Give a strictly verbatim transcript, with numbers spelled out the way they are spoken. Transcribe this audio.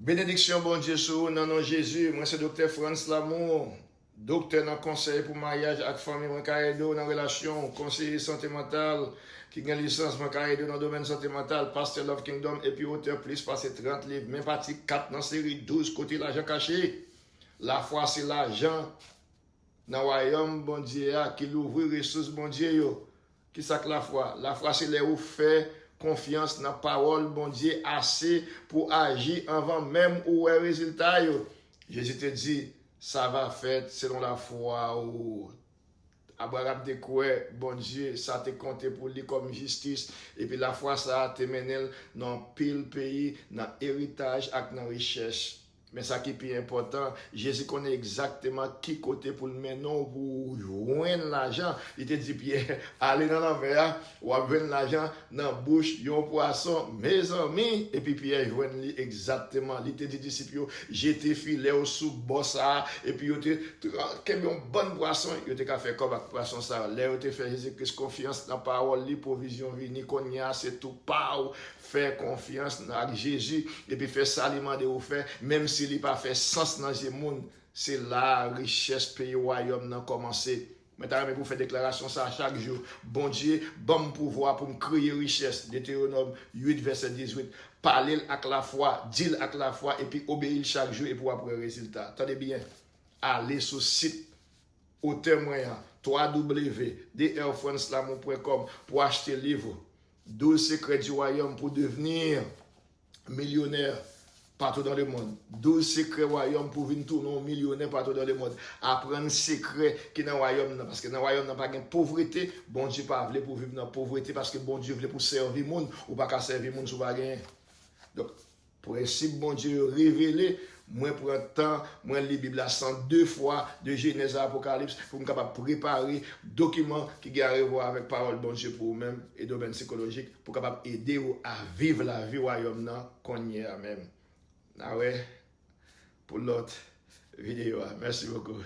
Benediksyon Bondye sou ou nan non Jezi. Mwen se Doktè Frantz Lamour, doktè nan konsèy pou maryaj ak fanmi. Mwen ka ede w nan relasyon w, konseye sante mantal ki gen lisans. Mwen ka ede w nan domèn sante mantal, pastè Love Kingdom, epi otè plis pase trant liv. Men pati kat nan seri douz kote lajan kache. Lafwa se lajan nan wayòm Bondye a ki louvri resous Bondye yo. Ki sa k lafwa? Lafwa se lè ou fè konfyans nan pawòl Bondye ase pou aji anvan menm ou wè rezilta yo. Jezi te di, sa va fèt selon lafwa ou. Abraram te kwè Bondye, sa te konte pou li kòm jistis, epi lafwa sa a te mennen l nan anpil peyi, nan eritaj ak nan richès. Men sa ki pi enpòtan, Jezi konnen egzakteman ki kote pou l mennen w pou w jwenn lajan. Li te di Pyè, ale nan lanmè a, w ap jwenn lajan nan bouch yon pwason. Mezanmi, epi Pyè jwenn li egzakteman. Li te di disip yo, jete filè yo sou bò sa a, epi yo te kenbe yon bann pwason, yo te ka fè kòb ak pwason sa yo. Lè yo te fè Jezi Kris konfyans nan pawòl li, pwovizyon vini. Kounye a, se tou pa w. Fè konfyans nan ak Jezi, epi fè sa li mande w fè, menm si li pa fè sans nan zye moun. Se la a richès peyi wayòm nan kòmanse. Mwen ta renmen pou w fè deklarasyon sa a chak jou. Bondye, ban m pouvwa pou m kreye richès. Detewonòm uit, vèsè dizuit. Pale l ak lafwa, di l ak lafwa, epi obeyi l chak jou, epi w ap wè rezilta. Tande byen, ale sou sit otè mwen an, w w w dot r frantzlamour pwen kòm, pou w achte liv ou, Douze secrets du royaume pour devenir millionnaire partout dans le monde. Douze secrets royaume pou vin tounen yon milyonè patou dans le monde. Aprann sekrè ki nan wayòm nan, paske nan wayòm nan pa gen povrete. Bondye pa vle pou viv nan povrete, paske Bondye vle pou sèvi moun. Ou pa ka sèvi moun si w pa genyen. Donk, prensip Bondye yo revele. Mwen pran tan, mwen li Bib la san de fwa, de Jenèz a Apokalips, pou m kapab prepare dokiman ki gen a revwa avèk pawòl Bondye pou ou menm e domèn sikolojik, pou kapab ede w a viv lavi wayòm nan kounye a menm. N a wè pou lòt videyo a. Mèsi bokou.